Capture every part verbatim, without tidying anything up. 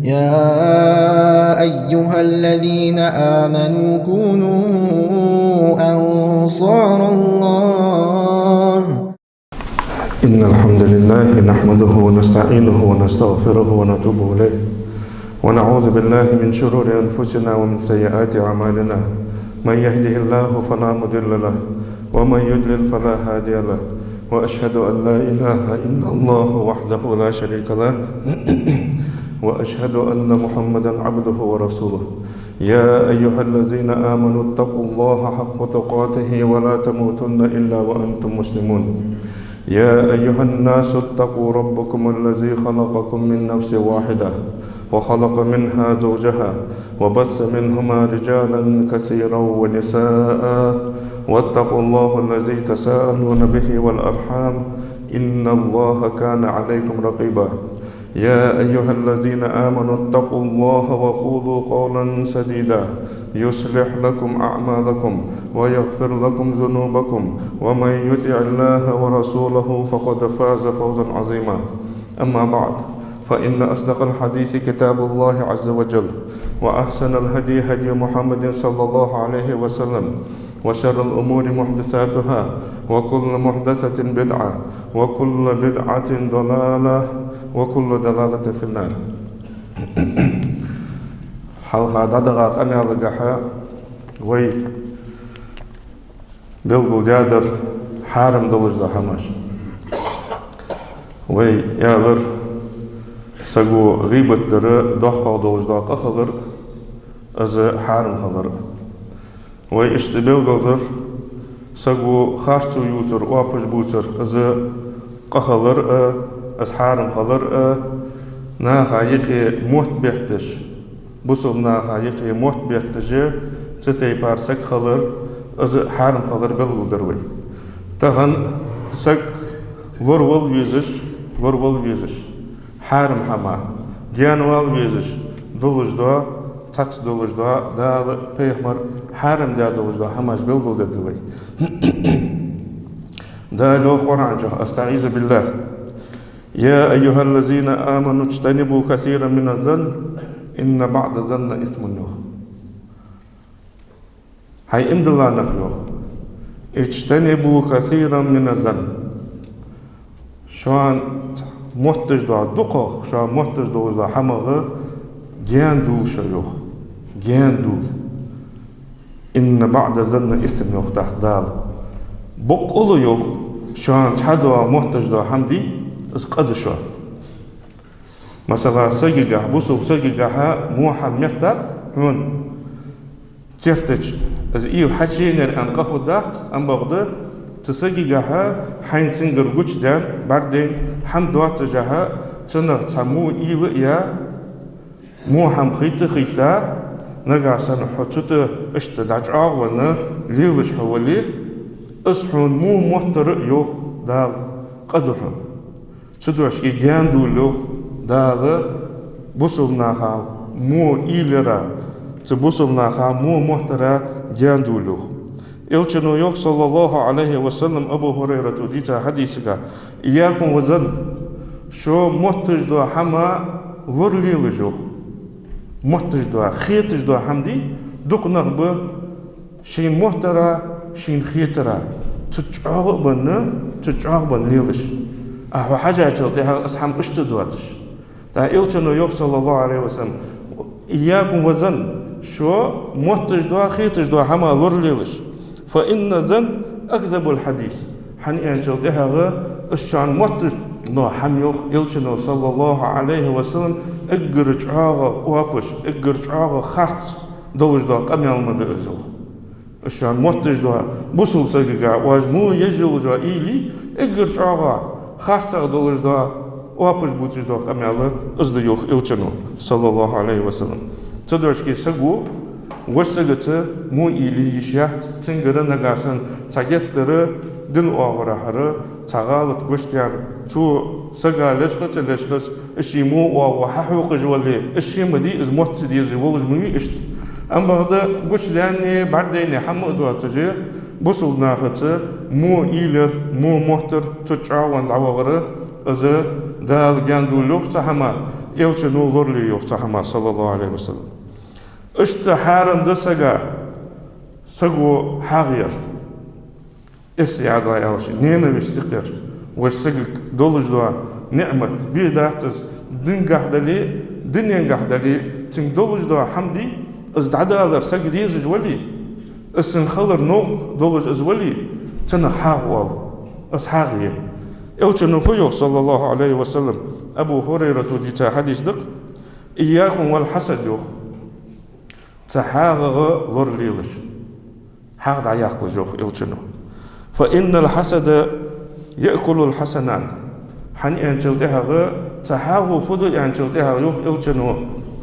يا أيها الذين آمنوا كونوا أنصار الله. إن الحمد لله نحمده ونستعينه ونستغفره ونتوب إليه، ونعوذ بالله من شرور أنفسنا ومن سيئات أعمالنا. من يهده الله فلا مضل له، ومن يضلل فلا هادي له، وأشهد أن لا إله إلا الله وحده لا شريك له، وأشهد أن محمدا عبده ورسوله. يا أيها الذين آمنوا اتقوا الله حق تقاته ولا تموتن إلا وأنتم مسلمون. يا أيها الناس اتقوا ربكم الذي خلقكم من نفس واحدة وخلق منها زوجها وبث منهما رجالا كثيرا ونساء، واتقوا الله الذي تساءلون به والأرحام، إن الله كان عليكم رقيبا. يا أيها الذين آمنوا اتقوا الله وقولوا قولا سديدا يصلح لكم أعمالكم ويغفر لكم ذنوبكم ومن يطع الله ورسوله فقد فاز فوزا عظيما. أما بعد، فإن أصدق الحديث كتاب الله عز وجل، وأحسن الهدي هدي محمد صلى الله عليه وسلم، وشر الأمور محدثاتها، وكل محدثة بدعة، وكل بدعة ضلالة، وكل ضلالة في النار. Хьалха дӀадахача къамаьлагахьа вай белгалдаьдар хьарам долаш дола хӀамаш. Вай аьлар, саго гӀийбат дар, доккхагӀа долаш дола къа хилар, из хьарам хилар. Вай иштта белгалдир, саго харцо ювцар, оапаш бувцар, из къа хилар а, из хьарам хилар а, наха юкъе мотт бетташ, бусалба наха юкъе мотт бетташ, цу тайпара саг хилар, из хьарам хилар белгалдир вай. Тахан саг лоравала везаш, лоравала везаш хьарам хӀама, денвала везаш долаш дола, цхьацца долаш дола, Дала, пайхамара хьарам даь долаш дола хӀамаш белгалдергда вай. Дала йоах Къуръан чу: أستعيذ بالله. يا أيها الذين آمنوا اجتنبوا كثيرا من الظن إن بعض الظن إثم, йоах. ХӀай иман дилла нах, йоах. اجتنبوا كثيرا من الظن. Шоана мотташ дола, дукхагӀа шоана мотташ долаш дола хӀамах гаьна дулла шо, йоах. Гаьна дулла. إن بعض الظن إثم, йоах тӀаккха Дала. Боккъала, йоах, шоана цхьадола мотташ дола хӀама дий, из къа да шоана. Масала, сагагахьа, бусалба сагагахьа во хӀама меттад хьона кертача, из уйла хьачуенаяр аьнна къа хургдац, ам бакъда цу сагагахьа хьайна цунгара гучадаьнна, бӀаргадайна хӀама доаццашехьа, цунах цхьа во уйла а яь, во хӀама хийтта а хийтта, нагахьа санна хьо цу тӀа иштта дӀачӀоагӀвенна лелаш хьо вале, из хьона во моттар а, йоах Дала, къа да хьона. Цудухьа гаьна дулла, йоах Дала, бусалба наха во уйла яра, цу бусалба наха во моттара гаьна дулла, йоах. Элчано йоах, صلى الله عليه وسلم, Абу ХӀурайрата дийцача хьадисага: إياكم والظن, шо мотташ дола хӀама лоралелаш, йоах. Мотташ дола, хеташ дола хӀама дий, дукха нах ба, шийна моттара, шийна хетара, цу чӀоагӀа а бенна, цу чӀоагӀа бенна лелаш. А хьо хьежачул тӀехьагӀа из хӀама иштта доацаш. ТӀаккха Элчано йоах, صلى الله عليه وسلم: إياكم والظن, шо мотташ дола, хеташ дола хӀама лоралелаш. فإن الظن أكذب الحديث. ХӀана аьлча тӀехьагӀа из шоана мотташ дола хӀама, йоах Элчано, صلى الله عليه وسلم, эггара чӀоагӀа оапаш, эггара чӀоагӀа харц долаш дола къамаьл ма да из, йоах. Из шоана мотташ дола, бусалба сагага оаш во еш йолаш йола уйла, эггара чӀоагӀа харцагӀа долаш дола, оапаш бувцаш дола къамаьл из да, йоах Элчано, صلى الله عليه وسلم. Цудухьа саго вож сагаца во уйла е йиш яц, цунгара нагахьа санна цхьа геттара дина оагӀорахьара, цхьа гӀалат гучадаьнна, цу сага лечкъаца, лечкъаца, из ший во оагӀув хьахьокхаш вале, из ше ма дий, из мотт ца дезаш волаш ма вий иштта. Ам бакъда гучадаьнна, бӀаргадайна хӀама а доацаш, бусалба нахаца во уйла яр, во моттар, цу чӀоагӀвенна дӀавахар, из Дала гаьна дулла, йоах, цу хӀамах. Элчано лорале йоах цу хӀамах, саллаллахӀу Ӏалайхи ва саллам. Иштта хьарам да сага, саго хьагӀ яр. Эрсий яздаь аьлча, ненависть йикхар. Вай сагага долаш дола ниӀмат бе дац из, динагахьа дале, дуненгахьа дале, цунга долаш дола хӀама дий, из дӀадалар сага дезаш вале, из цунна хилар новкъа долаш из вале, цунах хьагӀ оал, из хьагӀ я. Элчано фу йоах, саллаллахӀу Ӏалайхи ва саллам, Абу Хурайрата дийца хьадис да-кх: «إياكم والحسد», йоах. Цу хьагӀах лоралелаш. ХьагӀ дӀаяккхалаш, йоах Элчано. «فإن الحسد يأكل الحسنات». ХӀана аьлча тӀехьагӀа, цу хьагӀо фу ду аьлча тӀехьагӀа, йоах Элчано,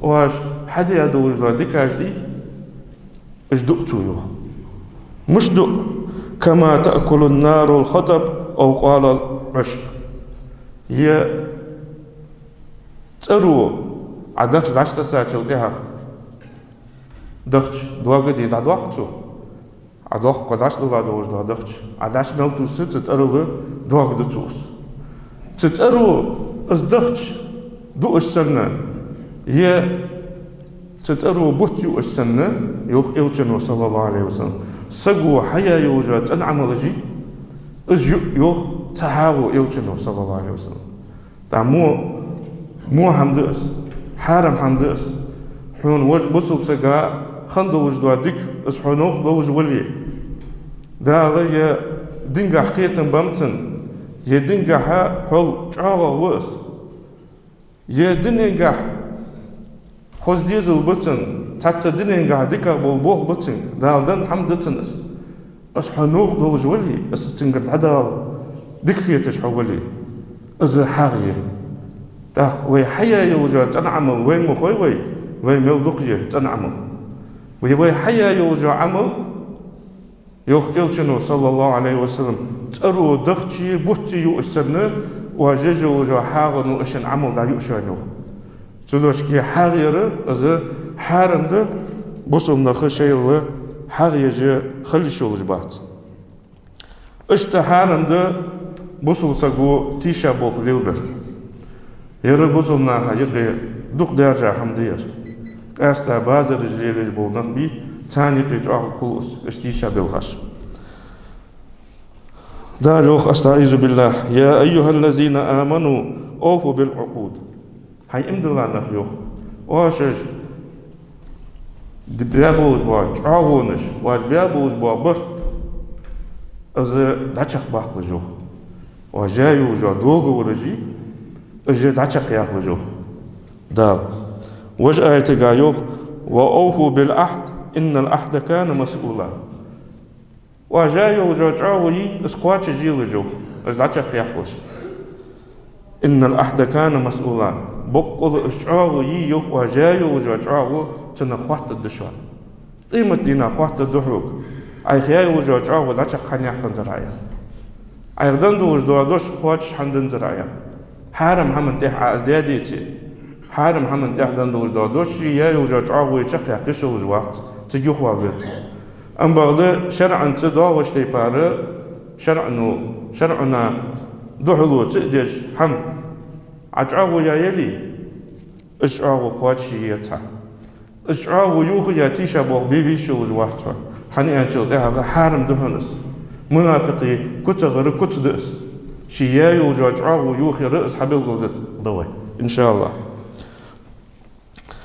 оаш хьадаь долаш дола дикаш дий, уж дуъ цо, йоах. Мишта дуъ? «كما تأكل النار الحطب أو قال العشب». Е цӀеро Ӏа дахча дӀачутассачул тӀехьагӀа, дахча доага дий дӀадоаккх цо, Ӏа доккха дӀачудилла долаш дола дахча, Ӏа дахча мел тувсача цӀерал доага ду цо из. Цу цӀеро из дахча дуаш санна, е цу цӀеро бутт юаш санна, йоах Элчано, саллаллахӀу Ӏалайхи ва саллам, саго хьаяь йолаш йола цӀена Ӏамалаш, из юъ, йоах цу хьагӀо, Элчано, саллаллахӀу Ӏалайхи ва саллам. ТӀаккха мо, мо хӀама да из, хьарам хӀама да из. Хьона вож бусалба сага хинна долаш дола дика, из хьона новкъа долаш вале, Дала е динагахьа кхетам ба цунна, е динагахьа хьол чӀоагӀагӀа ва из, е дуненгахьа хоза дезал ба цунна, цхьацца дуненгахьа дикагӀа бола болх ба цунга, Дала денна хӀама да цунна из. Из хьона новкъа долаш вале, из цунгара дӀадала дика хеташ хьо вале, из хьагӀ я. ТӀаккха вай хьаяь йолаш йола цӀена Ӏамал вайна ма хой вай, вай мел дукха я цӀена Ӏамал. Вай, вай хьаяь йолаш йола Ӏамал, йоах Элчано, саллаллахӀу Ӏалайхи ва саллам, цӀеро дахчеи бутти юаш санна, оаш еш йолаш йола хьагӀо а шун Ӏамал дӀаюъ шоана, йоах. Цудухьа хьагӀ яр, из хьарам да, бусалба наха шоайла хьагӀ еш хила йиш йолаш бац. Иштта хьарам да бусалба саго тийша болх лелабар. Ер бусалба наха юкъе дукха даьржа хӀама да ер. Къаьстта базараш лелаеш бола нах бий, царна юкъе чӀоагӀа хул из, иштта тийша белхаш. Дала йоах, أستعيذ بالله: «يا أيها الذين آمنوا أوفوا بالعقود». ХӀай иман дилла нах, йоах, оаш д-, баь болаш бола чӀоагӀонаш, оаш баь болаш бола барт, из дӀачакхбаккхалаш, йоах. Оаш яь йолаш йола договораш, уж дӀачакхъяккхалаш, йоах Дала. Вож аятага йоах: «وأوفوا بالعهد إن العهد كان مسؤولا». Оаш яь йолаш йола чӀоагӀо йий, из кхоачашъелаш, йоах, из дӀачакхъяккхалаш. «إن العهد كان مسؤولا». Боккъала из чӀоагӀо йий, йоах, оаш яь йолаш йола чӀоагӀо, цунах хоаттаргда шоана. Къематдийнахьа хоаттаргда хьога. Ӏайха яь йолаш йола чӀоагӀо дӀачакх хӀана яьккханзар Ӏа, аьнна. Ӏайха денна долаш дола дош кхоачаш хӀана динзар Ӏа, аьнна. Хьарам хӀаман тӀехьа Ӏа из даь деце, хьарам хӀаман тӀехьа денна долаш дола дош, ше яь йолаш йола чӀоагӀо чакхъяккха йиш йолаш вац, цига юхавала веза. Амма бакъда шарӀаца доагӀача тайпара, шарӀо, шарӀо духьало ца а деш хӀама, Ӏа чӀоагӀо яь яле, из чӀоагӀо кхоачашъе еза Ӏа. Из чӀоагӀо юха яь тийша болх бе везаш йолаш вац хьо. ХӀана аьлча тӀехьагӀа хьарам да хьона из. Мунафикъий куцагара куц да из. Ше яь йолаш йола чӀоагӀо юха яр из хьабелгалдаьд вай, иншааллахӀ.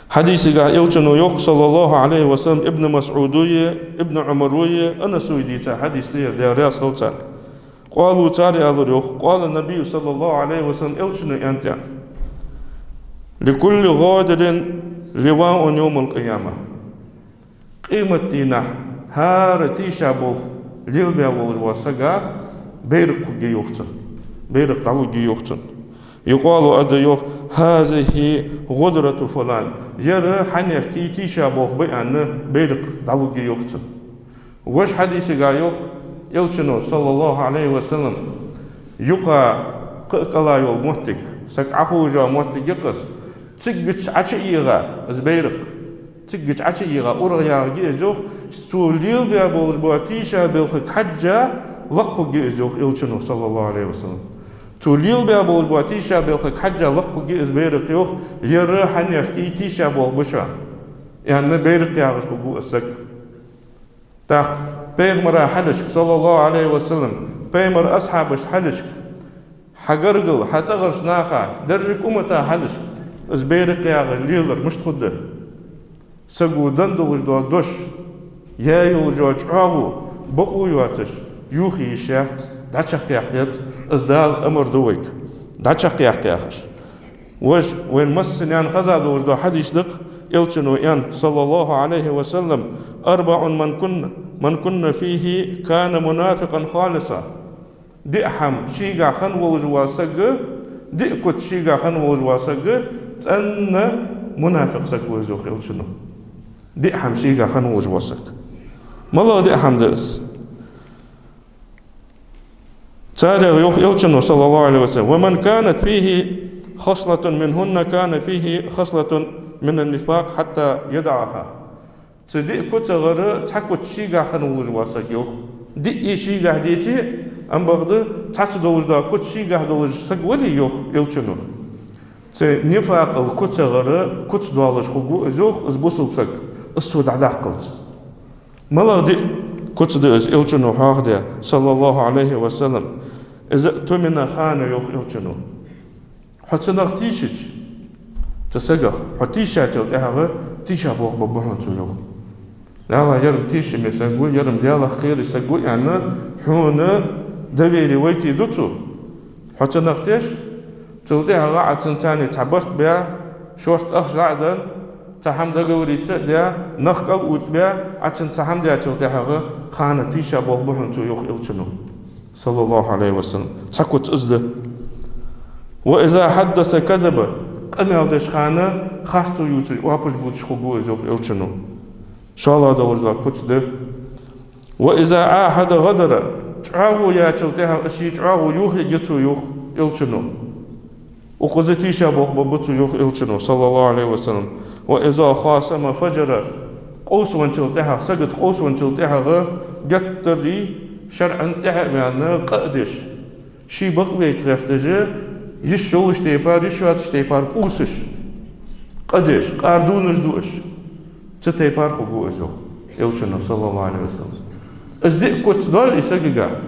Хьадисага Элчано йоах, саллаллахӀу Ӏалайхи ва саллам, Ибн МасӀудои, Ибн Ӏумарои, Анасои дийца хьадис да ер, Даьла раьза хилва царна. قالوا, цар аьлар, йоах: «قال النبي صلى الله عليه وسلم», Элчано аьннад: «لكل غادر لواء يوم القيامة». Къематдийнахьа хӀара тийша болх лелабаь волаш вола сага байракх хургья, йоах, цунна. Байракх дӀалургья, йоах, цунна. يقال, аргда, йоах: «هذه غدرة فلان». Ер хьанехкий тийша болх ба аьнна, байракх дӀалургья, йоах, цунна. Вож хьадисага йоах Элчано, саллаллахӀу Ӏалайхи ва саллам, юкъа кхы а кӀала йола моттиг, саг Ӏохувш йола моттиг я-кх из, циггача Ӏочу а йийгӀа из байракх, циггача Ӏочу а йийгӀа, урагӀа ягӀаргья из, йоах, цо лелабаь болаш бола тийша балхага хьежжа лакхаргья из, йоах Элчано, саллаллахӀу Ӏалайхи ва саллам. Цо лелабаь болаш бола тийшаболх хьежжа лакха хургья из байракх, йоах, ер хьанехк тийшаболх ба шоана, аьнна, байракх ягӀаш хургва из саг. ТӀаккха пайхамара хьалхашка, саллаллахӀу Ӏалайхи ва саллам, пайхамара асхьабашта хьалхашка, хьа гаргара, хьа цӀагӀарча наха, деррига уммата хьалхашка из байракх ягӀаш лелар мишта хургда? Саго денна долаш дола дош, яь йолаш йола чӀоагӀо бокъо йоацаш, юхе йиш яц, дӀачакхъяккха еза, из Дала амар ду вайга, дӀачакхъяккха яхаш. Вож, вайна массанена хеза долаш дола хьадис да-кх, Элчано аьннад, саллаллахӀу Ӏалайхи ва саллам: «أربع من كن، من كن فيه كان منافقا خالصا». Диъ хӀама шийгахь хинна волаш вола саг, диъ куц шийгахь хинна волаш вола саг цӀена мунафикъ саг ва из, йоах Элчано. Диъ хӀама шийгахь хинна волаш вола саг. МалагӀа диъ хӀама да из? Царех йоах Элчано, саллаллахӀу Ӏалайхи ва саллам: «ومن كانت فيه خصلة منهن كان فيه خصلة من النفاق حتى يدعها». Цу диъ куцагара цхьа куц шийгахь хинна волаш вола саг, йоах. Диъ шийгахь деций, ам бакъда цхьацца долаш дола куц шийгахь долаш саг вале, йоах Элчано, цу нифакъал куцагара куц долаш хургва из, йоах, из бусалба саг, из цо дӀадаккхалца. МалагӀа диъ куц да из, Элчано хьоахадаь, саллаллахӀу Ӏалайхи ва саллам? «إذا اؤتمن خان», йоах Элчано. Хьо цунах тийшача, цу сагах, хьо тийшачул тӀехьагӀа тийшаболх баргба хьона цо, йоах. Дала ер-м тийшабе саг ва, ер-м Далах кхераш саг ва аьнна, хьона доверие вайта ду цо. Хьо цунах теш, цул тӀехьагӀа Ӏа цунца цхьа барт баь, шортта ахча дӀа а денна, цхьа хӀама договориться а даь, нах кӀал а оттабаь, Ӏа цунца цхьа хӀама даьчул тӀехьагӀа хана тийшаболх ба хьона цо, йоах Элчано, саллаллахӀу Ӏалайхи ва саллам. Цхьа куц из да. «وإذا حدث كذب», къамаьл деш хана харцо ювцаш, оапаш бувцаш хургва из, йоах Элчано. ШоллагӀа долаш дола куц да. «وإذا عاهد غدر», чӀоагӀо яьчул тӀехьагӀа ший чӀоагӀо юхаергья цо, йоах Элчано. Укхаза тийшаболх баргба цо, йоах Элчано, саллаллахӀу Ӏалайхи ва саллам. «وإذا خاصم فجر», къовсавенначул тӀехьагӀа, сагаца къовсавенначул тӀехьагӀа геттара шарӀан тӀехьа а ваьнна, къа а деш, ший бакъ вейта гӀерташ, йиш йолаш тайпара, йиш йоацаш тайпара къувсаш, къа деш, къардунаш дуаш, цу тайпара хургва из, йоах Элчано, саллаллахӀу Ӏалайхи ва саллам. Из диъ куц доале из сагага,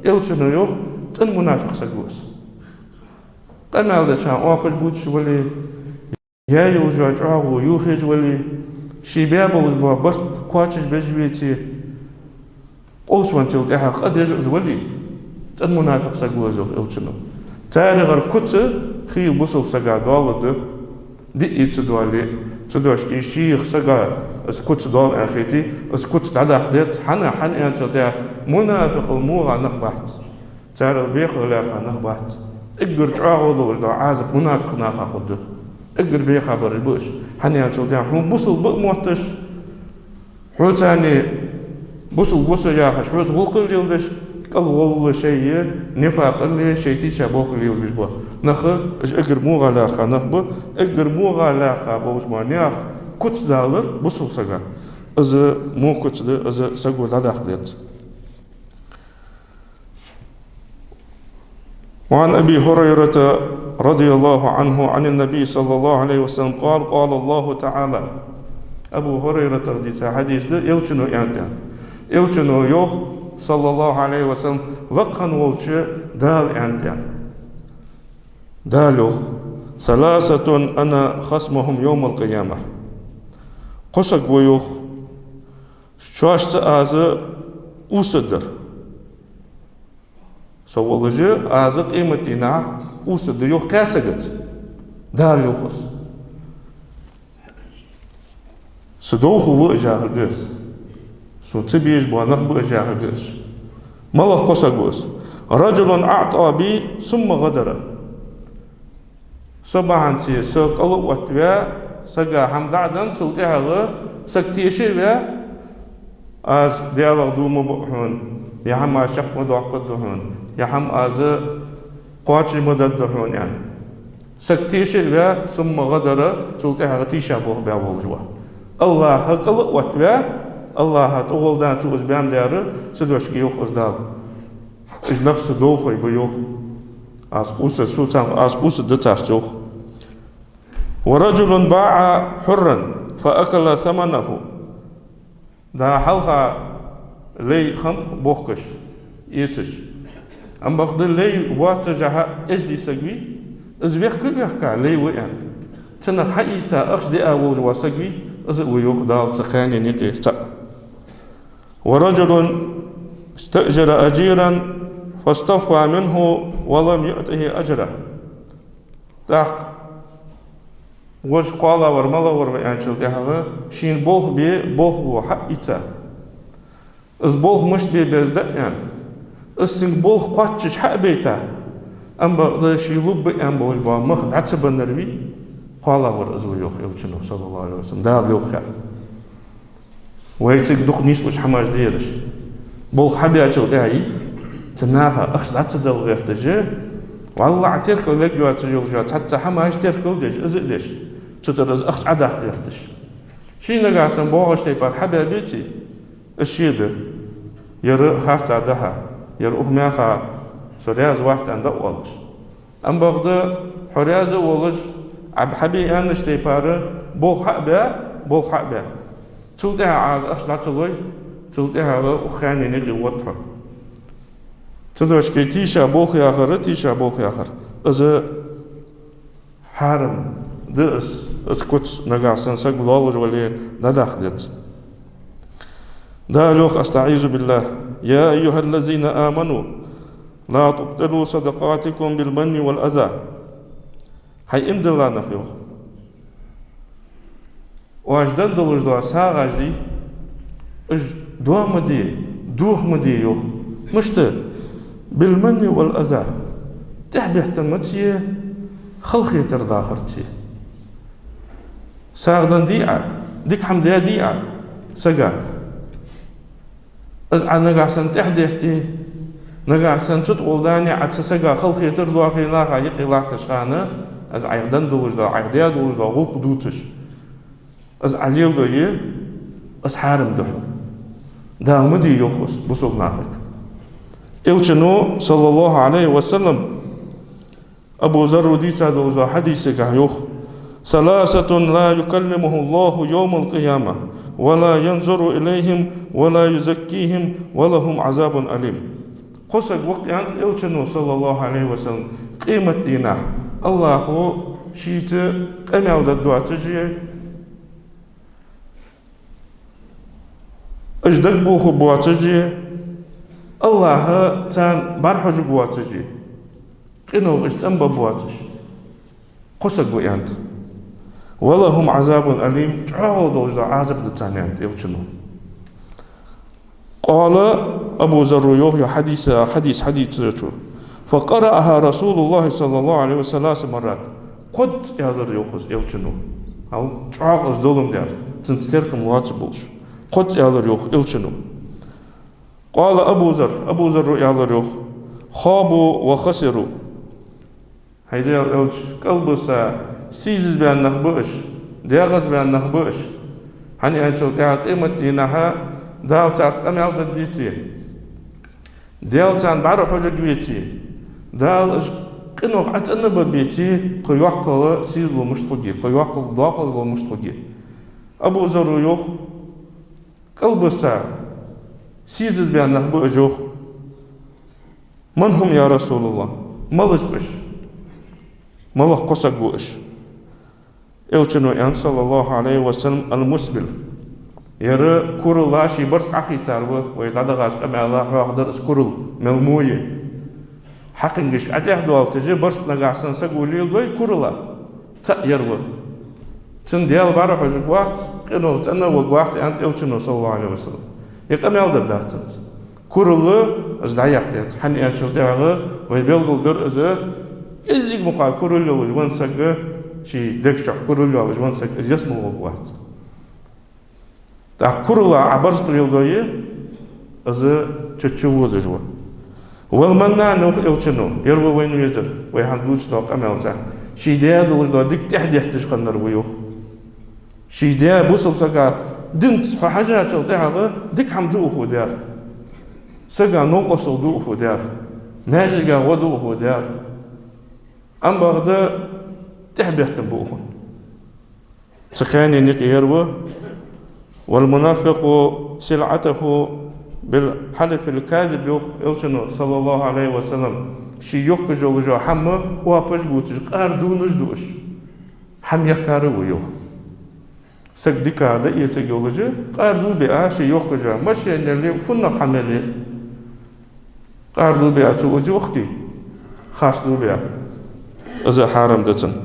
Элчано йоах, цӀена мунафикъ саг ва из. Къамаьл деш хана оапаш бувцаш вале, яь йолаш йола чӀоагӀо юхаеш вале, ше баь болаш бола барт кхоачашбеш веце, къовсавенначул тӀехьагӀа къа деш из вале, цӀена мунафикъ саг ва из, йоах Элчано. Царегара куц хийла бусалба сага доалларгда, диъ ца доале, цу дешаца шийх сага из куц доал аьнна хете, из куц дӀадаккха деза, хӀана, хӀана аьлча, мунафикъал мугӀа нах бац. Царел беха лаьрхӀа нах бац. Эггара чӀоагӀо долаш дола Ӏазап мунафикъ наха хургда. Эггара беха бараш ба уж. ХӀана аьлча, хьона бусалба а мотташ, хьоца цхьана бусалба ва со яхаш, хьоца гӀулакх а леладеш, кӀал волла шоай нифакъал, шоай тийшаболх лелабеш бола нах, уж эггара мугӀа лаьрхӀа нах ба, эггара мугӀа лаьрхӀа болаш бола наьха куц далар бусалба сага. Из во куц да, из саго дӀадаккха деза. وعن أبي هريرة رضي الله عنه عن النبي صلى الله عليه وسلم قال: قال الله تعالى. Абу ХӀурайратагара дийца хьадис да, Элчано аьннад. Элчано йоах, саллаллахӀу Ӏалайхи ва саллам, лакха волча Дала аьннад. Дала йоах: ثلاثة أنا خصمهم يوم القيامة. Кхо саг ва, йоах, шоашца аз къувсаргдар. Со волаш аз къематдийнахьа къувсаргда, йоах, кхаь сагаца. Дала йоах из. Са довхо ва уж яхилга да из. Сона ца безаш бола нах ба уж яхилга да из. МалагӀа кхо саг ва из? رجل أعطى بي ثم غدر. Со бахьанце са кӀал а оттаваь, сага хӀама дӀа а денна, цул тӀехьагӀа саг теша а ваь, аз Даьлах дув ма буъ хьона, е хӀама аз чакх ма доаккхаргда хьона, е хӀама аз кхоачаш ма даргда хьона аьнна. Саг теша а ваь, ثم غدر, цул тӀехьагӀа тийшаболх баь волаш ва. АллахӀа кӀал а оттаваь, АллахӀа тӀагӀолла даьнна цо из баьннаб дера, цу дешаца йоах из Дала. Уж нах са довхой ба, йоах. Аз къувсаш да царца, аз къувсаш да царца, йоах. ورجل باع حرا فأكل ثمنه. Да хьалха лай хиннаб бохкаш, эцаш. Ам бакъда лай воаццашехьа эздий саг вий, из вехка а вехка, лай ва аьнна, цунах хьаийца ахча диа волаш вола саг вий, из а ва, йоах, Дала цу кхаьннех юкъе цаӀ. ورجل استأجر أجيرا فاستوفى منه ولم يعطه أجره. ТӀаккха вож кхоалагӀвар малагӀвар ва аьнначул тӀехьагӀа, шийна болх бе болхло хьаийца. Из болх мишта бе беза да аьнна, из цунга болх кхоачаш хьа а байта, ам бакъда ше лургба аьнна болаш бола мах дӀа ца беннар вий, кхоалагӀвар из ва, йоах Элчано, صلى الله عليه وسلم, Дала йоах хьа. Вай цига дукха нийслуш хӀамаш да ераш. Болх хьабечул тӀехьагӀа, цу наха ахча дӀа ца дала гӀерташ, валлахӀи, теркал лергйоацаш йолаш йола цхьацца хӀамаш теркал деш, из а деш, цу тӀара из ахча Ӏодаккха гӀерташ. Ше нагахьа санна боагӀача тайпара хьабаь беций, из ше да. Ер харцахьа да хьа, ер укх мехах со раьза вац аьнна дӀаоалаш. Ам бакъда хьо раьза а волаш, Ӏа хьабе аьннача тайпара болх хьа а баь, болх хьа а баь, цул тӀехьагӀа Ӏа из ахча дӀа ца лой, цул тӀехьагӀа укх кхаьннех юкъе вода хьо. Цудухьа тийша болх яхар, тийша болх яхар, из хьарам да из, из куц нагахьа санна саг лоаллаш вале дӀадаккха деза. Дала йоах, أستعيذ بالله: يا أيها الذين آمنوا لا تبطلوا صدقاتكم بالمن والأذى. ХӀай иман дилла нах, йоах. Оаш денна долаш дола сагӀаш дий, уж доа ма де, доха ма де, йоах. Мишта? بالمن والأذى. ТӀехбеттамаца, халахетар дахарца. СагӀа денна дий Ӏа, дика хӀама даь дий Ӏа сага, из Ӏа нагахьа санна тӀехьдетте, нагахьа санна цу тӀа гӀолла дани Ӏа цу сага халахетар дохе, наха юкъе латташ хана, из Ӏайха денна долаш дола, Ӏайха даь долаш дола гӀулакх дувцаш, из Ӏа леладой, из хьарам да хьона. Дала ма де йоах из бусалба нахага. Элчано, صلى الله عليه وسلم, Абу Зарра дийца долаш дола хьадисагахь йоах: ثلاثة لا يكلمهم الله يوم القيامة ولا ينظر إليهم ولا يزكيهم ولهم عذاب أليم. Кхо саг ва, аьннад Элчано, صلى الله عليه وسلم, къематдийнахьа АллахӀо шийца къамаьл дергдоацаш, уж дагабохаргбоацаш, АллахӀа царна бӀарахьожаргвоацаш, къинойх уж цӀенбаргбоацаш. Кхо саг ва, аьннад. ولهم عذاب أليم, чӀоагӀа долаш дола Ӏазап да царна, аьннад Элчано. قال, Абу Зарра йоах ер хьадис, хьадис хьадийцачо: فقرأها رسول الله صلى الله عليه وسلم ثلاث مرات. Кхозза аьлар йоах из Элчано. Хьал чӀоагӀа из долга даьр, цунца теркам лоацаш болаш. Кхозза аьлар йоах Элчано. قال أبو ذر, Абу Зарра аьлар йоах: خابوا وخسروا. ХӀай Даьла Элча, кӀалбиса сийсазбаьнна нах ба уж, дегӀазбаьнна нах ба уж. ХӀана аьлча тӀехьа къематдийнахьа Дала царца къамаьл дергдеций, Даьла царна бӀарахьожаргвеций, Дала уж къинойх Ӏа цӀенбаргбеций, кхы йоккхагӀа сийсазло мишта хургья, кхы йоккхагӀа докъазло мишта хургья. Абу Зарра йоах: кӀалбиса сийсазбаьнна нах ба уж, йоах. من هم يا رسول الله؟ Малаш ба уж? Малах кхо саг ва уж? Элчано аьннад, صلى الله عليه وسلم: المسبل. Ер куралла ший барзкъа Ӏохийцар ва, вай дӀадахача къамаьла хьоахадаьр из курал мел мо я. Хьакхингаш ӀотӀехдоалийташ, барзкъа нагахьа санна саго леладой куралла. ЦаӀ ер ва. Цунна Даьла бӀарахьожаргвац, къинойх цӀенваргвац, аьннад Элчано, صلى الله عليه وسلم. Ер къамаьл дергдац цунца. Куралла из дӀаяккха деза, хӀана аьлча тӀехьагӀа вай белгалдир из, кӀезига мукъагӀа куралла йолаш венна саг, ший дега чу куралла йолаш венна саг, из ялсмале гӀоргвац. ТӀаккха куралла Ӏа барзкъа леладой, из чу-чу водаш ва. والمنان, йоах Элчано, ер ва вайна везар, вай хӀанз дувцаш дола къамаьл цхьа, ший даь долаш дола дика тӀехьадетташ хиннар ва, йоах. Ший даь, бусалба сага, динца хьо хьежачул тӀехьагӀа дика хӀама да укхо даьр. Сага новкъостал да укхо даьр. Маьждига гӀо да укхо даьр. Ам бакъда тӀехбеттам ба укхун. Цу кхаьннена юкъе ер ва: «والمنافق سلعته بالحلف الكاذب», йоах Элчано, саллаллахӀу Ӏалайхи ва саллам. Ший йохкаш йола хӀама оапаш бувцаш, къардувнаш да уж. ХӀама яхкар ва, йоах. Саг дикагӀа дӀаэцаргйолаш, къардувбе а ший йохкаш йола машен яле, фуннагӀа хӀама яле, къардувбе а цо из, йоах, харцдувбе а. Из а хьарам да цунна.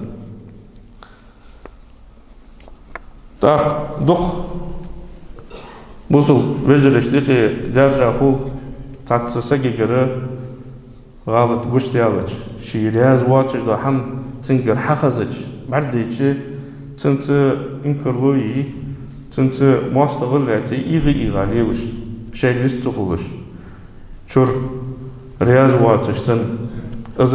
ТӀаккха дукха бусалба вежарашта юкъе даьржа хул цхьацца сагагара гӀалат гучадаьлча, ше раьза воацаш дола хӀама цунгара хьахезача, бӀаргадайча, цунца инкарло е, цунца моастагӀал лаьце, ийгӀа-ийгӀа лелаш, шоайла йист ца хулаш, чура раьза воацаш цунна. Из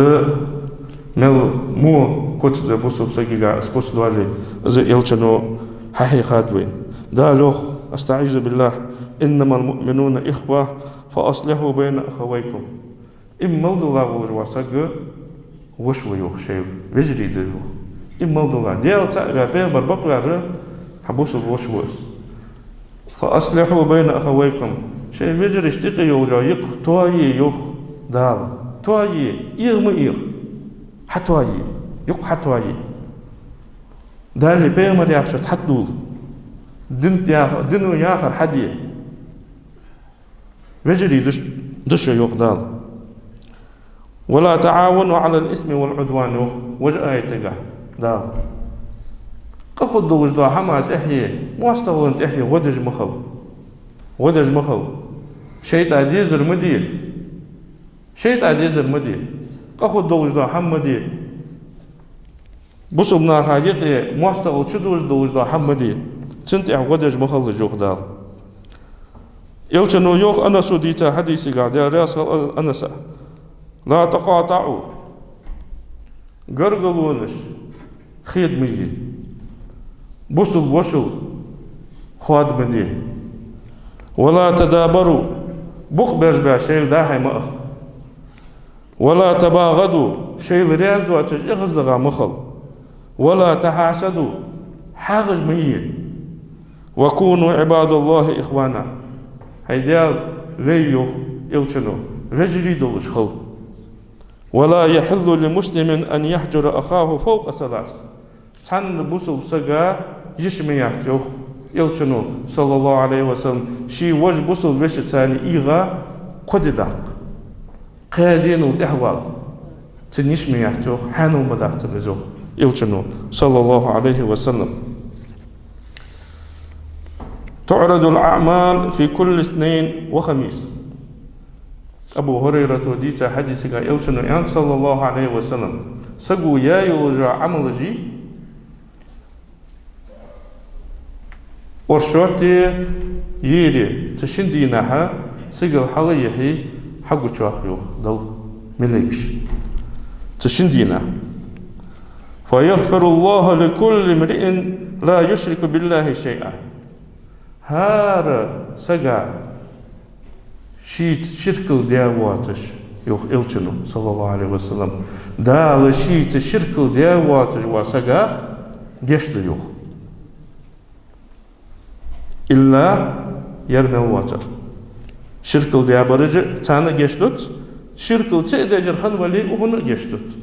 мел во куц да бусалба сагага, из куц доале, из Элчано хьахьийхад вайна. Дала йоах: أستعيذ بالله، «إنما المؤمنون إخوة فأصلحوا بين أخويكم». Иман мел дилла волаш вола саг воша ва, йоах, шоайла, вежарий да, йоах. Иман мел дилла. Даьла цаӀ ваь, пайхамар бакъваьр, хьа бусалба воша ва из. «فأصلحوا بين أخويكم». Шоай вежарашта юкъе йола йикъ тоае, йоах Дала. Тоае, ийгӀа ма ийгӀа. Хьатоае. Юкъ хьатоае. Дала, пайхамара яхачох хьатӀадувла. Дина тӀа яха-, дино яхар хьаде. Вежарий да шо, да шо, йоах Дала. «ولا تعاونوا على الإثم والعدوان», йоах вож аятагахь Дала. Къа хургдолаш дола хӀама тӀехье, моастагӀал тӀехье гӀо деш ма хила. ГӀо деш ма хила. ШайтӀа дезар ма де. ШайтӀа дезар ма де. Къа хургдолаш дола хӀама ма де. Бусалба наха юкъе моастагӀал чудожадолаш дола хӀама ма де. Цунна тӀехьа гӀо деш ма хила, йоах Дала. Элчано йоах, Анаса дийца хьадисагахь, Даьла раьза хилва Анаса: «لا تقاطعوا». Гаргалонаш хеда ма е. Бусалба вошал хоада ма де. «ولا تدابروا». Букъ беш беш шоайла дӀа-хьа ма аха. «ولا تباغضوا», шоайла раьза доацаш эгӀаздоагӀа ма хила. «ولا تحاسدوا», хьагӀаш ма е. «وكونوا عباد الله إخوانا». ХӀай Даьла лай, йоах Элчано, вежарий долаш хила. «ولا يحل لمسلم أن يهجر أخاه فوق ثلاث». Цхьанна бусалба сага йиш ма яц, йоах Элчано, саллаллахӀу Ӏалайхи ва саллам, ший вож бусалба вешийца ийгӀа кхо ди даккха. Кхо денал тӀехвала. Цунна йиш ма яц, йоах, хьанал ма дац цунна из, йоах Элчано, саллаллахӀу Ӏалайхи ва саллам. «تعرض الأعمال في كل اثنين وخميس». Абу ХӀурайрата дийца хьадисагахь Элчано аьннад, саллаллахӀу Ӏалайхи ва саллам: саго яь йолаш йола Ӏамалаш оршоте, ере, цу шин дийнахьа сигала хьалъяхье, хьагучоахаргья, йоах, Дала малейкаш. Цу шин дийнахьа. «فيغفر الله لكل امرئ لا يشرك بالله شيئا». ХӀара сага шийца ширкал даь воацаш, йоах Элчано, саллаллахӀу Ӏалайхи ва саллам, Дала шийца ширкал даь воацаш вола сага гешт ду, йоах. Илла ер мел воацар. Ширкал даь бараш а, царна а гешт дут, ширкал ца а деш хинна вале, укхунна а гешт дут.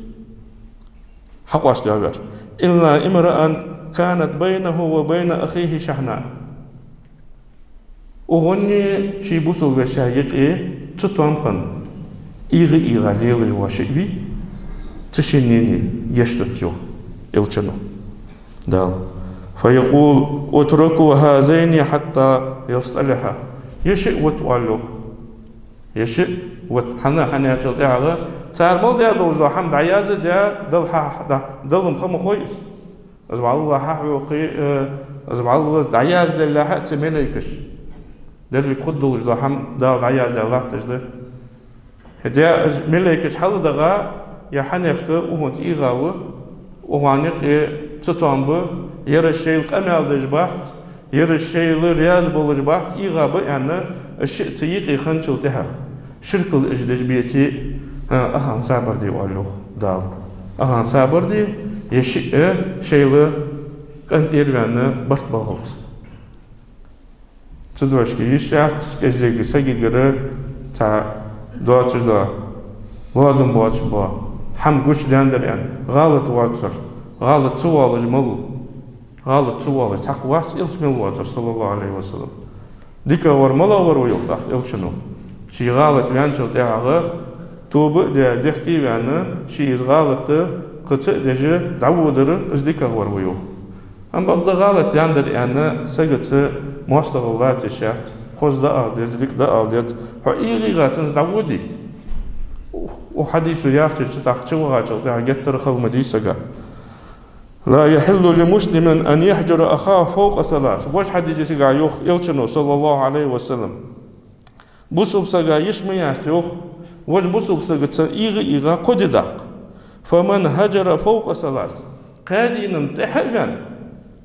Хьакъоастаяь вар. «إلا امرأ كانت بينه وبين أخيه شحناء». Укхунна ший бусалба веший юкъе цатоам хинна, ийгӀа-ийгӀа лелаш вола шиъ вий, цу шиннена гешт дут, йоах Элчано, Дала. «فيقول: اتركوا هذين حتى يصطلحا». Ер шиъ вита, оал, йоах. Ер шиъ вита. ХӀана, хӀана аьлча тӀехьагӀа цар мел даь долаш дола хӀама дӀаязде, Дала хьа-, хьа-, Далла-м ха ма хой из. Из вӀалла хьахьокхе, э, из вӀалла дӀаязделлехьа а цу малейкаша. Деррига хургдолаш дола хӀама Дала дӀаяздаь латташ да. ХӀаьта из малейкаш хьалдагӀа, е хьанехк укхунца ийгӀа ва, укхун юкъе цатоам ба, ераш шоайла къамаьл деш бац, ераш шоайла раьза болаш бац, ийгӀа ба аьнна, из шиъ цу юкъе хинначул тӀехьагӀа, ширкал уж деш беце а, ахана сабар де, оал, йоах, Дала. Ахана сабар де, е шиъ шоайла къинтӀера ваьнна барт бахалца. Цу дошке йиш яц кӀезига сагагара цхьа доацаш дола, лоадам боацаш бола хӀама гучадаьннадар аьнна, гӀалат воацар, гӀалат ца воалаш малув. ГӀалат ца воалаш цхьаккха вац Элча мел воацар, صلى الله عليه وسلم. ДикагӀвар малагӀвар ва йоах тӀаккха Элчано? Ше гӀалат ваьнначул тӀехьагӀа тоба а даь, дехке а ваьнна, ше из гӀалат кхы ца а деш дӀаводар, из дикагӀвар ва йоах. Амма бакъда гӀалат даьннадар аьнна, сагаца моастагӀал лаца йиш яц, хоза дӀаала деза, дика дӀаала деза. Хьо ийгӀа-ийгӀа цунца дӀаводе. Укх хьадисо яхача чу тӀаккха чувахачул тӀехьагӀа геттара хала ма дий сага. لا يحل لمسلم أن يهجر أخاه فوق ثلاث. Вож хьадисе сага йоах Элчано, صلى الله عليه وسلم. Бусалба сага йиш ма яц йоах, вож бусалба сагаца ийгӀа-ийгӀа кхо ди даккха. فمن هجر فوق ثلاث. Кхаь дийнан тӀехьа а ваьнна,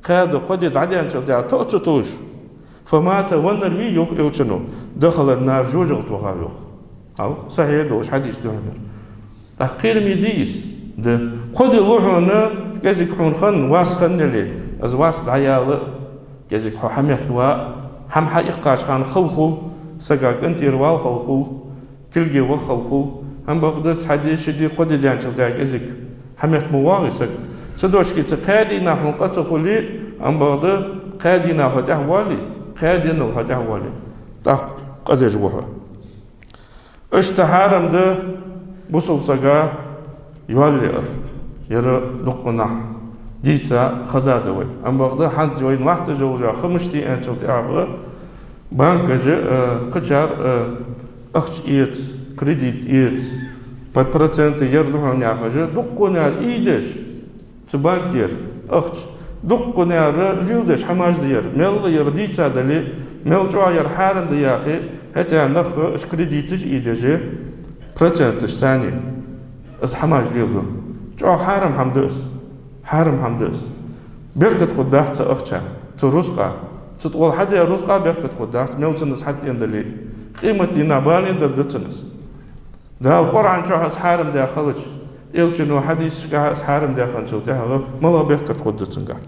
кхаь ди кхо ди дӀадаьнначул тӀехьа тоъа ца товш, فمات, веннар вий йоах Элчано, دخل النار, жожагӀате вахав йоах. Хьал, сахьихь долаш хьадис да хьона ер. ТӀаккха кхераме дий из? Да. Кхо ди лу хьона, кӀезига хьона хинна, вас хиннеле, из вас дӀаяла, кӀезига хьо хьаметта ва, хӀама хьаиккхача хана хала хул, сага къинтӀера вала хала хул, тилге ваха хала хул. Амма бакъда цхьа ди, ши ди, кхо ди даьнначул тӀехьагӀа кӀезига хьаметта ма воагӀий саг. Цу дошкеца кхаь дийнахьа хьона къа ца хуле, амма бакъда кхаь дийнахьа хьо тӀехьавоале, кхаь денал хьо тӀехьавоале, тӀаккха къа деш ва хьо. Иштта хьарам да бусалба сага йоал яар. Ер дуккханахьа дийца хезад вай. Амма бакъда хӀанз вайна латташ йолча хӀамашта аьнначул тӀехьагӀа, банкаша, э, кхычар, э, ахча эца, кредит эца, под проценты ер да хьона яхаш, дуккханара ийдеш, цу банкера ахча дуккханара леладеш хӀамаш да ер. Мел ер дийца дале, мел чӀоагӀа ер хьарам да яхе, хӀаьта нах уж кредиташ ийдеш, проценташ царна, из хӀамаш леладу. ЧӀоагӀа хьарам хӀама да из. Хьарам хӀама да из. Беркат хургдац цу ахчан, цу рузкъа. Цу тӀа хьадаь рузкъа беркат хургдац, мел цунна из хьатӀадена дале. Къематдийнахьа балийна дар да цунна из. Дала Къуръан чу из хьарам даь хилча, Элчано хьадисашка из хьарам даь хинначул тӀехьагӀа малагӀа беркат хургда цунгахь?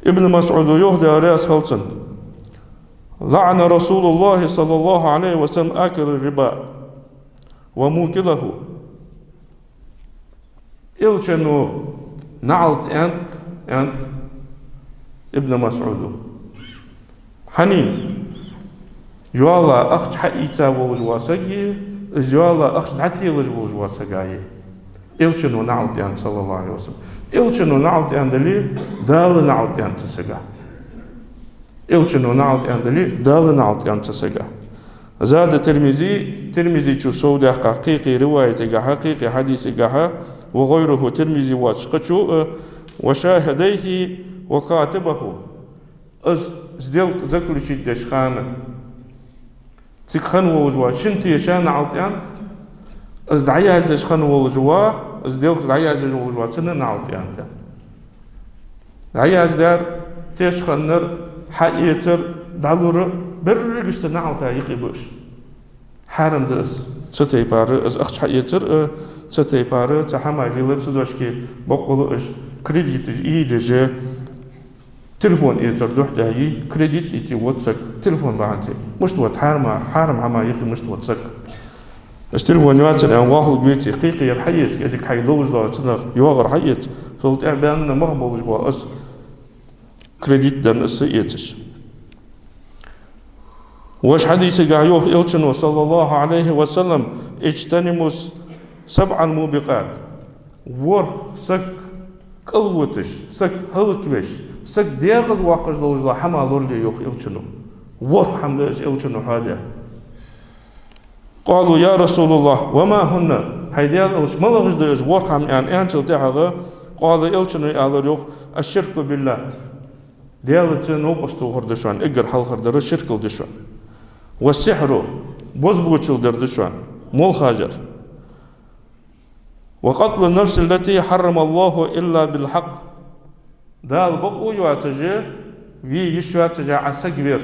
Ибн МасӀуда йоах, Даьла раьза хилва цунна: لعن رسول الله صلى الله عليه وسلم آكل الربا وموكله. Элчано наӀалт аьннад, аьннад Ибн МасӀуда. ХӀана? Йоала ахча хьаийца волаш вола саг а, из йоала ахча дӀателаш волаш вола саг а. Элчано наӀалт аьннад, صلى الله عليه وسلم. Элчано наӀалт аьннадале, Дала наӀалт аьннад цу сага. Элчано наӀалт аьннадале, Дала наӀалт аьннад цу сага. زاد الترمذي, Тирмизечо совдаьккха кхы-кхы риваятагахьа, кхы-кхы хьадисагахьа, وغيره, Тирмизи воацаш кхычо а, وشاهديه وكاتبه. Из сделка заключить деш хана цига хинна волаш вола шин теша наӀалт аьннад, из дӀаяздеш хинна волаш вола, из сделка дӀаяздеш волаш вола, цунна наӀалт аьннад. ДӀаяздаьр, теш хиннар, хьаэцар, дӀалур, берригаш цу наӀалта юкъе ба уж. Хьарам да из. Цу тайпара из ахча хьаэцар а, цу тайпара цу хӀамай лелар, цу дошке боккъала уж кредиташ ийдеш, телефон эцар духьа даьй, кредит ийце вода саг, телефон бахьанца. Мишта вода хьарама, хьарам хӀама юкъе мишта вода саг? Из телефон йоацар аьнна, вахалга веце, кхы-кхы ер хьаэца, кӀезига хьайга долаш дола цунах йоагӀар хьаэца, цул тӀехьа баьнна мах болаш бола из кредит дар из эцаш. Вож хьадисагахьа йоах Элчано, صلى الله عليه وسلم: اجتنبوا السبع الموبقات. ВорхӀ саг кӀалвуташ, саг хӀалаквеш, саг дегӀаза воаккхаш долаш дола хӀама лорале йоах Элчано. ВорхӀ хӀама да из Элчано хьоадаь. قالوا: يا رسول الله، وما هن؟ ХӀай Даьла Элча, малагӀаш да уж ворхӀ хӀама, аьнна, аьнначул тӀехьагӀа, قال, Элчано аьлар йоах: الشرك بالله. Даьлаца новкъост тохар да шоана, эггара хьалхара дар ширкал да шоана. والسحر, бозбуунчал дар да шоана, молхаш яр. وقتل النفس التي حرم الله إلا بالحق. Дала бакъо йоацаш, ве йиш йоацаш Ӏа саг вер.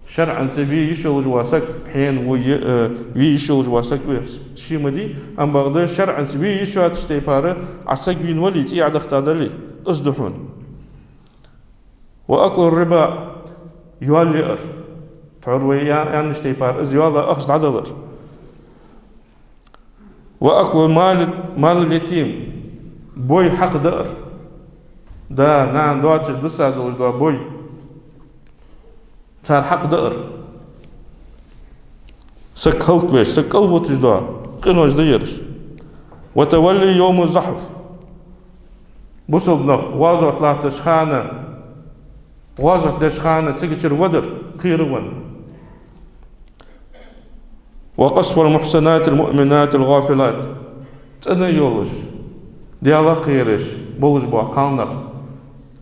ШарӀаца ве йиш йолаш вола саг, пхьена ву е-, э, ве йиш йолаш вола саг ве, ше ма дий, амма бакъда шарӀаца ве йиш йоацача тайпара Ӏа саг вийна вале, цӀий Ӏодахийта дале, из да хьона. وأكل الربا, йоал яар. Тхьовра вай а-, аьннача тайпара, из йоал ахча дӀадалар. وأكل مال، مال اليتيم, бой хьакъ даар. Да, нана доацаш дисса долаш дола бой. Цар хьакъ даар. Саг хӀалаквеш, саг кӀалвуташ дола къинош да ераш. وتولي يوم الزحف. Бусалба нах гӀазот латтача хана, гӀазот деча хана цигачара вадар, кхера венна. وقذف المحصنات المؤمنات الغافلات. ЦӀена йолаш, Даьлах кхераш болаш бола кхалнах,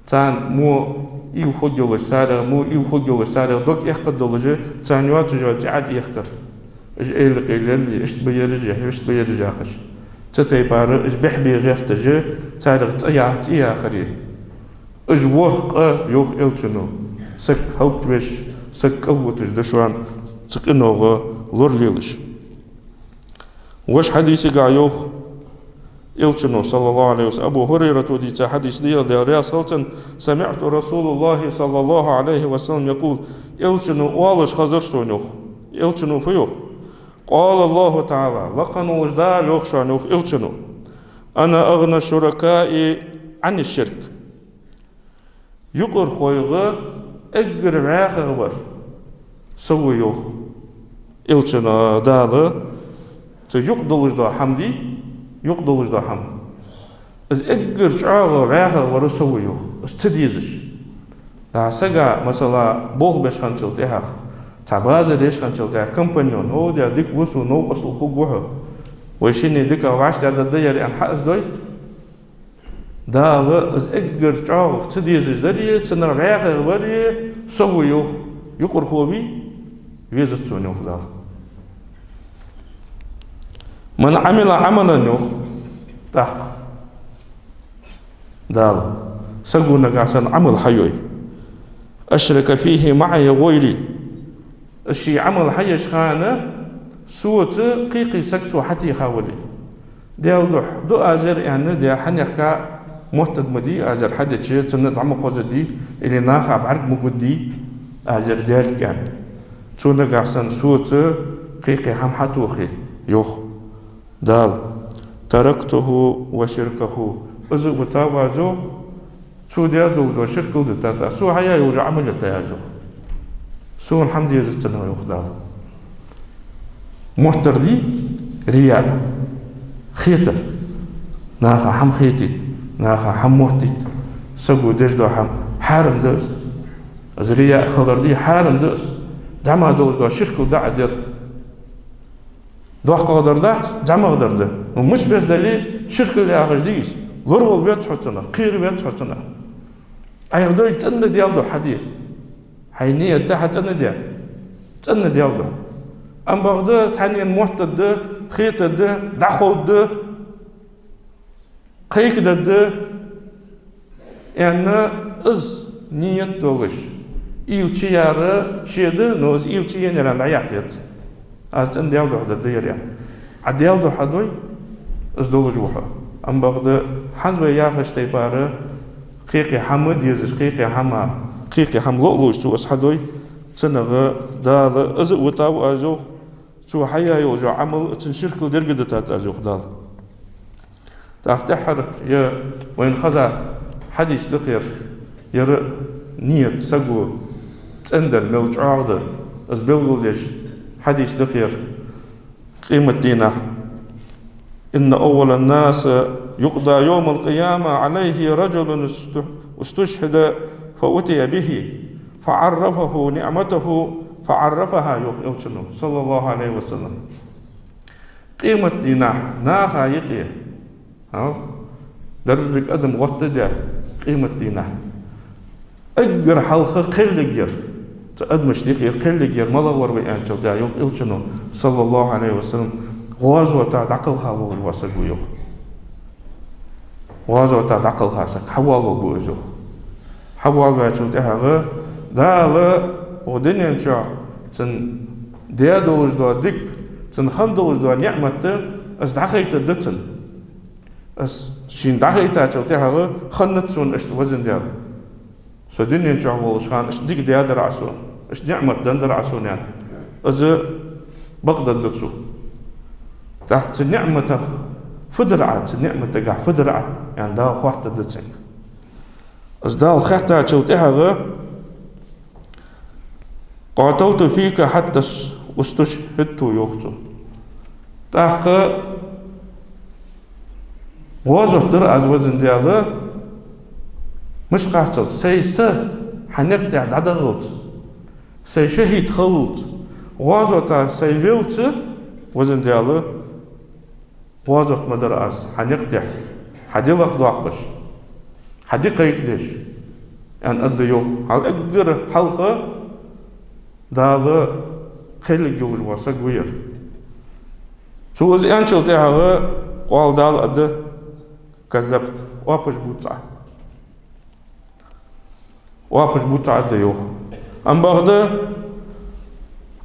царна во уйла хургйолаш, царех во уйла хургйолаш, царех дог эккхаргдолаш, царна йоацаш йола цӀи Ӏодаьккхар. Уж эйла къайле лелле, иштта ба ераш, иштта ба ераш яхаш. Цу тайпара уж бехк бе гӀерташ, царех цӀи я-, цӀи яхаре. Уж ворхӀ къа, йоах Элчано, саг хӀалаквеш, саг кӀалвуташ да шоана цу къинойх лоралелаш. Вож хьадисагахь йоах Элчано, صلى الله عليه وسلم, Абу ХӀурайрата дийца хьадис да ер, Даьла раьза хилва цунна: سمعت رسول الله صلى الله عليه وسلم يقول, Элчано оалаш хезар сона, йоах. Элчано фу йоах? قال الله تعالى, лакха волча Дала йоах шоана, йоах Элчано: أنا أغنى الشركاء عن الشرك. Юкъархойх эггара вӀаьхагӀвар со ва, йоах Элчано, Дала. Цу юкъе долаш дола хӀама дий, юкъе долаш дола хӀама, из эггара чӀоагӀа вӀаьхагӀвар со ва, йоах, из ца дезаш. ДӀа сага, масала, болх беш хинначул тӀехьагӀа, цхьа базар еш хинначул тӀехьагӀа, компаньон, о, де, дика ва со, новкъостал хургва хьо, вай шинне дика вӀаштӀехьдаргда ер аьнна, хьа из дой? Дала, из эггара чӀоагӀагӀа ца дезаш дари, цунах вӀаьхагӀвари со ва, йоах, юкъархо вий, везац сона, йоах Дала. من عمل عملا, йоах тӀаккха Дала, саго нагахьа санна Ӏамал хьайой, أشرك فيه معي غيري, из ший Ӏамал хьаеш хана соца кхы-кхы саг цо хьатеха вале. Даьла духьа ду аз ер аьнна, де, хьанехка моттад ма дий, аз ер хьадича цунна дӀа ма хозаргдий, или наха бӀарг ма гургдий, аз ер даьлга аьнна. Цо нагахьа санна соца кхы-кхы хӀама хьатохе, йоах Дала, تركته وشركه, из а витав аз, йоах, цо даь долаш дола ширк а дитад аз, цо хьаяь йолаш йола Ӏамал йитай аз, йоах. Сона хӀама дезац цунах, йоах Дала. Моттар дий, рияъ, хетар. Наха хӀама хетийта, наха хӀама моттийта. Саго деш дола хӀама хьарам да из. Из рияъ хилар дий, хьарам да из. ЗӀамига долаш дола ширк а дӀа а дар. ДоккхагӀдар дац, зӀамагӀдар да. Ну, мишта беса дале, ширк яхаш дий из. Лоравала веза хьо цунах, кхера веза хьо цунах. Ӏайха дой, цӀена Даьла духьа хьаде. Хьай ният хьа цӀена де. ЦӀена Даьла духьа. Амма бакъда цхьаннена моттаргда, хетаргда, дӀаховргда, кхайкадаргда, аьнна, из ният долаш, уйла чуяр ше да, но из уйла чуеннаяр дӀаяккха еза. Аз цӀена Даьла духьа дергда ер аьнна. Ӏа Даьла духьа хьадой, из долаш ва хьо. Амма бакъда хӀанз вай яхача тайпара кхы-кхы хӀама дезаш, кхы-кхы хӀама, кхы-кхы хӀама ло а луш цо из хьадой, цунах Дала из а витав аз, йоах, цо хьаяь йолаш йола Ӏамал цун ширкал дерга дитад аз, йоах Дала. ТӀаккха тӀеххьара, е вайна хеза хьадис да-кх ер, ер ният саго цӀендар мел чӀоагӀа да, из белгалдеш хьадис да-кх ер. Къематдийнахьа: إن أول الناس يقضى يوم القيامة عليه رجل است-، استشهد فأتي به فعرفه نعمته فعرفها, йоах Элчано, صلى الله عليه وسلم. Къематдийнахьа наха юкъе, хӀа, деррига адам гӀоттадаь къематдийнахьа, эггара хьалха кхел ергьяр, цу адамашта юкъера кхел ергьяр малагӀа вар ва аьнначул тӀехьагӀа, йоах Элчано, صلى الله عليه وسلم, гӀазота дӀакхелха волаш вола саг ва, йоах. ГӀазота дӀакхелха саг, хьавоалавергва из, йоах. Хьавоалаваьчул тӀехьагӀа Дала Укх дунен чу цунна даь долаш дола дика, цунна хинна долаш дола ниӀмат, из дӀахайтаргда цунна. Из шийна дӀахайтачул тӀехьагӀа хиннад сона иштта, Везан Даьла, со дунен чу волча хана иштта дика даьдар Ӏа сона, иштта ниӀмат деннадар Ӏа сона, аьнна, из бакъдергда цо. ТӀаккха цу ниӀматах фу дир Ӏа, цу ниӀматагахьа фу дир Ӏа, аьнна, Дала хоаттаргда цунга. Из Дала хаьттачул тӀехьагӀа: «قاتلت فيك حتى استشهدت», йоах цо. ТӀаккха гӀазот дир аз, Везан Даьла, мишта хац аьлча, сай са хьа наькъа тӀа дӀадахалца, сай шахӀид хиллалца, гӀазота сай веллалца, Везан Даьла, гӀазот ма дир аз хьа наькъа тӀа, хьа ди лакхдоаккхаш, хьа ди кхайкадеш, аьнна, аргда йоах. Хьал эггара хьалха Дала кхел йолаш вола саг ва ер. Цо из аьнначул тӀехьагӀа къоал Дала аргда: «كذبت», оапаш бувц Ӏа. Оапаш бувц Ӏа, аргда йоах. Амма бакъда,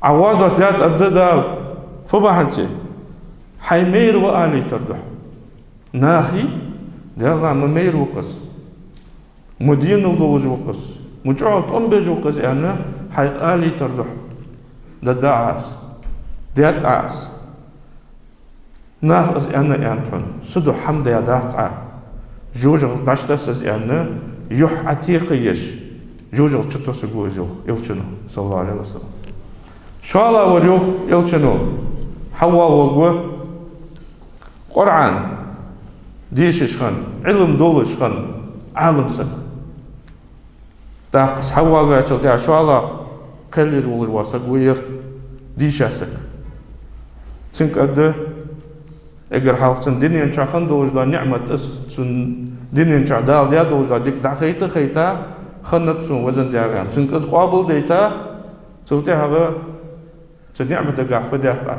Ӏа гӀазот даьд, аргда Дала. Фу бахьанца? Хьай майра ва алийтар духьа. Нахий, Даьла, ма майра ва-кх из, ма денал долаш ва-кх из, ма чӀоагӀа тӀом беш ва-кх из, аьнна, хьайх алийтар духьа. Дергда Ӏа из, даьд Ӏа из. Наха из аьнна, аьннад хьона, са духьа хӀама даь дац Ӏа. ЖожагӀате дӀатесса из, аьнна, юхь Ӏотекха еш, жожагӀате чутоссаргва из, йоах Элчано, صلى الله عليه وسلم. ШоллагӀвар, йоах Элчано, хьавоалаваргва Къуръан дешаш хинна, Ӏилма долаш хинна Ӏалам саг. ТӀаккха из хьавоалаваьчул тӀехьагӀа шоллагӀа кхел еш волаш вола саг ва ер, дийша саг. Цунга аргда, эггара хьалха цунна дунен чу хинна долаш дола ниӀмат, из цунна дунен чу Дала даь долаш дола дика дӀахайта а хайта, хиннад сона, Везан Даьла, аьнна, цунга из къоабалдайта, цул тӀехьагӀа цу ниӀматагахьа фу даьд Ӏа?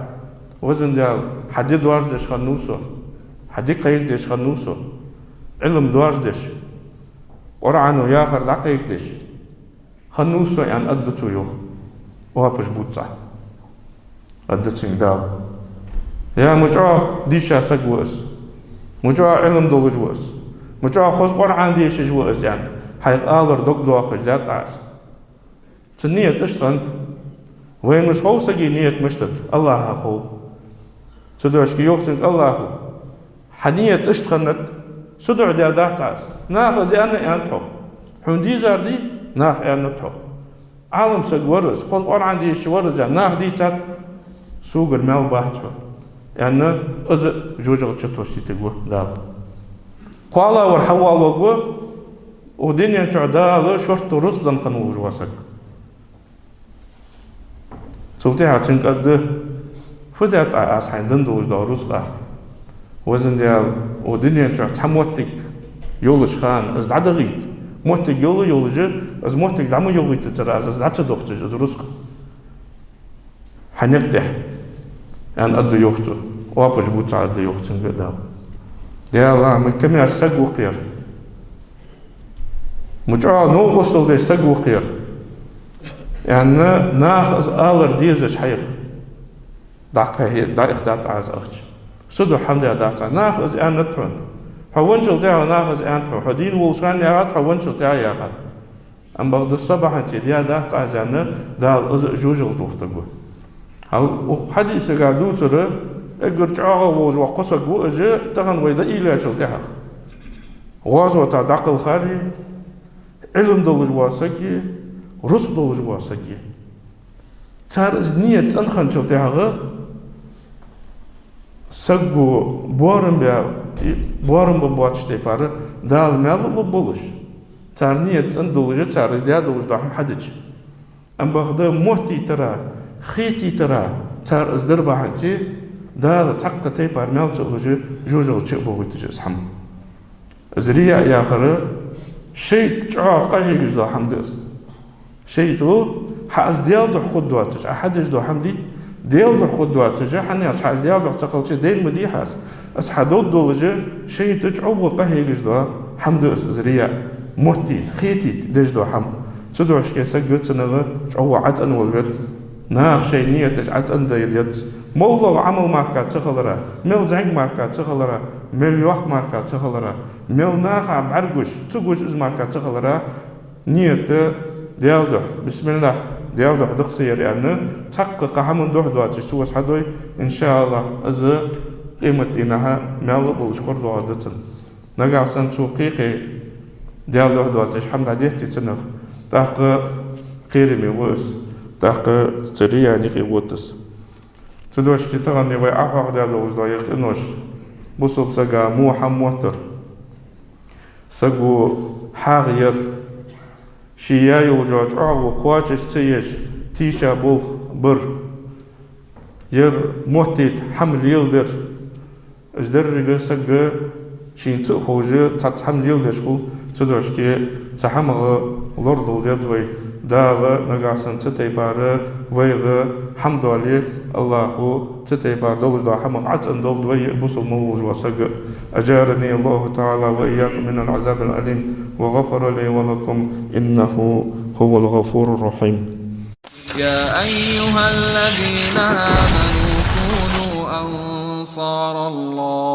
Везан Даьла, хьа ди доаржадеш хиннав со, хьа ди кхайкадеш хиннав со, Ӏилма доаржадеш, Къуръано яхар дӀакхайкадеш хиннав со, аьнна, аргда цо, йоах. Оапаш бувц Ӏа, аргда цунга Дала. Я, ма чӀоагӀа дийша саг ва из, ма чӀоагӀа Ӏилма долаш ва из, ма чӀоагӀа хоза Къуръан дешаш ва из, аьнна, хьайх алар дог доахаш даьд Ӏа из. Цун ният иштта хиннад. Вайна мишта хов сага ният мишта да? АллахӀа хов. Цудухьа йоах цунга АллахӀо: хьа ният иштта хиннад, са духьа даь дац Ӏа из. Наха из аьнна, аьннад хьох. Хьона дийзар дий, наха аьннад хьох. Ӏалам саг вар из, хоза Къуръан дешаш вар из, аьнна, наха дийцад, согара маьл бац хьона, аьнна, из жожагӀате чутоссийтаргва Дала. КхоалагӀвар хьавоалаваргва укх дунен чу Дала шортта рузкъа денна хинна волаш вола саг. Цул тӀехьагӀа цунга аргда: фу даьд Ӏа аз хьайна денна долаш дола рузкъа? Везан Даьла, укх дунен чу цхьа моттиг йолаш хана из дӀадахийта. Моттиг йола йолаш, из моттиг дӀа ма йохийтацар аз, из дӀа ца дохийташ, из рузкъа хьа наькъа тӀа, аьнна, аргда йоах цо. Оапаш бувц Ӏа, аргда йоах цунга Дала. Даьла, ма камаьрша саг ва-кх ер, ма чӀоагӀа новкъостал деш саг ва-кх ер, аьнна, наха из алар дезаш хьайх дӀакхайкадаь, дӀаихдаьд Ӏа из ахча. Са духьа хӀама даь дац Ӏа. Наха из аьннад хьона. Хьо венначул тӀехьагӀа наха из аьннад хьона. Хьо дийна волаш хана яхад, хьо венначул тӀехьагӀа яхад. Амма бакъда, са бахьанца даь дац Ӏа из, аьнна, Дала из жожагӀате вахийтаргва. Хьал укх хьадисагахьа дувцар, эггара чӀоагӀа волаш вола кхо саг ва уж, тахан вай дӀаийлачул тӀехьагӀа. ГӀазота дӀакхелхар а, Ӏилма долаш вола саг а, рузкъа долаш вола саг а. Цар из ният цӀена хинначул тӀехьагӀа, саго боарам бе, боарам бе боацача тайпара Дала маьл а лургболаш, цар ният цӀена долаш, цар из даь долаш дола хӀама хьадича. Амма бакъда моттийтара, хетийтара цар из дар бахьанца, Дала цхьаккха тайпара маьл ца луш, жожагӀате чу а бохийташ из хӀама. Из рияъ яхар шайтӀа чӀоагӀа къахьегаш дола хӀама да из. ШайтӀа, хьа из Даьла духьа хургдоацаш, Ӏа хьадеш дола хӀама дий, Даьла духьа хургдоацаш, хӀана аьлча хьа из Даьла духьа ца хилча, дайна ма дий хьа из. Из хьа довргдолаш, шайтӀа чӀоагӀа къахьегаш дола хӀама да из, из рияъ, моттийта, хетийта деш дола хӀама. Цудухьа саг цунах чӀоагӀа Ӏацкъана вала веза. Наха шоай нийяташ Ӏацкъана дайта деза. МоллагӀа Ӏамал мара ца хилара, мел зӀамига мара ца хилара, мел йоккха мара ца хилара, мел наха бӀаргагуш, ца гуш из мара ца хилара, нийят Даьла духьа, бисмиллахӀ, Даьла духьа да-кх са ер аьнна, цхьаккха кхы хӀаман духьа доацаш цо из хьадой, иншааллахӀ, из къематдийнахьа маьл а болаш кхоачаш доагӀаргда цунна. Нагахьа санна цо кхы-кхы Даьла духьа доацаш хӀама дӀадетте цунах, тӀаккха кхераме ва из, тӀаккха цу рияна юкъе вода из. Цудухьа тахан вай Ӏохьоахадаь долаш дола ер къинош, бусалба сага во хӀама моттар, саго хьагӀ яр, ше яь йолча чӀоагӀо кхоачаш ца еш, тийша болх бар, ер моттийта хӀама леладар. Уж деррига саг шийна ца а ховш цхьацца хӀама леладеш хул, цудухьа цу хӀамах лорадала деза вай. Дала нагахьа санна цу тайпара вайга хӀама доале, АллахӀа цу тайпара долаш дола хӀамах Ӏацкъана долда вай а, бусалба мел волаш вола саг а. أجارني الله تعالى وإياكم من العذاب الأليم وغفر لي ولكم إنه هو الغفور الرحيم. يا أيها الذين آمنوا كونوا أنصار الله